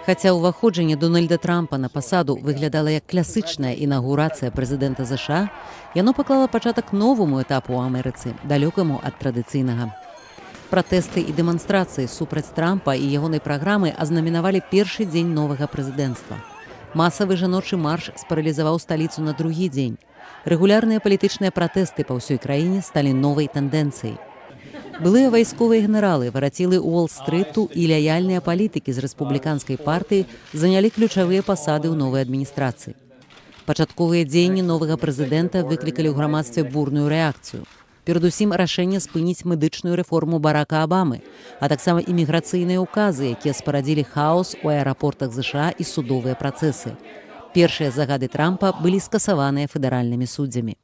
Хаця ўваходжанне Дональда Трампа на пасаду выглядала як класычная інаўгурацыя прэзідэнта ЗША, яно паклала пачатак новаму этапу ў Амерыцы, далёкаму ад традыцыйнага. Пратэсты і дэманстрацыі супраць Трампа і ягонай праграмы азнаменавалі першы дзень новага прэзідэнцтва. Масавы жаночы марш спаралізаваў сталіцу на другі дзень. Рэгулярныя палітычныя пратэсты па ўсёй краіне сталі новай тэндэнцыяй. Былыя вайсковыя генералы, варацілы Уолл-стрыту і лаяльныя палітыкі з рэспубліканскай партыі занялі ключавыя пасады ў новай адміністрацыі. Пачатковыя дзеянні новага прэзідэнта выклікалі ў грамадстве бурную рэакцыю. Перадусім рашэнне спыніць медычную рэформу Барака Абамы, а таксама іміграцыйныя ўказы, якія спарадзілі хаос у аэрапортах ЗША і судовыя працэсы. Першыя загады Трампа былі скасаваныя федэральнымі суддзямі.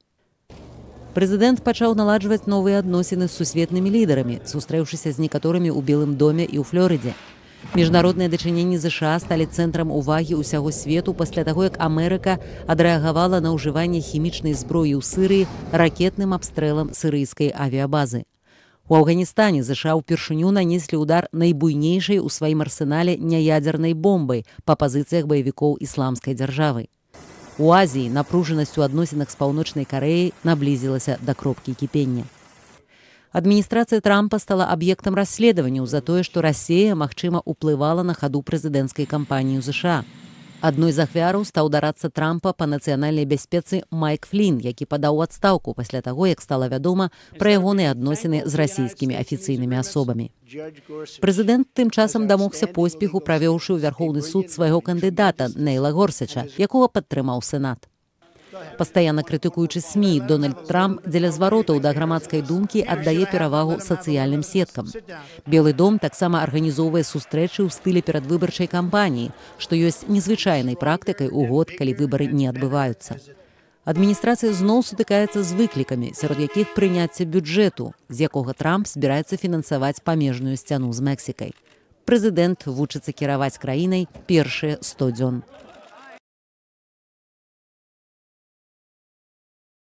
Прэзідэнт пачаў наладжваць новыя адносіны з сусветнымі лідарамі, сустрэўшыся з некаторымі ў Белым доме і ў Флорыдзе. Міжнародныя дачыненні ЗША сталі цэнтрам увагі ўсяго свету пасля таго, як Амерыка адрэагавала на ўжыванне хімічнай зброі ў Сырыі ракетным абстрэлам сырыйскай авіябазы. У Афганістане ЗША ўпершыню нанеслі ўдар найбуйнейшай у сваім арсенале няядзернай бомбай па пазіцыях баевікоў Ісламскай дзяржавы. У Азіі напружанасць у адносінах з Паўночнай Карэяй наблізілася да кропкі кіпення. Адміністрацыя Трампа стала аб'ектам расследаванняў за тое, што Расея, магчыма, уплывала на хаду прэзідэнцкай кампаніі ў ЗША. Адной з ахвяраў стаў дарадца Трампа па нацыянальнай бяспецы Майк Флін, які падаў у адстаўку пасля таго, як стала вядома пра ягоныя адносіны з расійскімі афіцыйнымі асобамі. Прэзідэнт тым часам дамогся поспеху, правёўшы ў Вярхоўны суд свайго кандыдата Нейла Горсача, якога падтрымаў Сенат. Пастаянна крытыкуючы СМІ, Дональд Трамп дзеля зваротаў да грамадскай думкі аддае перавагу сацыяльным сеткам. Белы дом таксама арганізоўвае сустрэчы ў стылі перадвыбарчай кампаніі, што ёсць незвычайнай практыкай у год, калі выбары не адбываюцца. Адміністрацыя зноў сутыкаецца з выклікамі, сярод якіх прыняцце бюджэту, з якога Трамп збіраецца фінансаваць памежную сцяну з Мексікай. Прэзідэнт вучыцца кіраваць краінай першыя 100 дзён.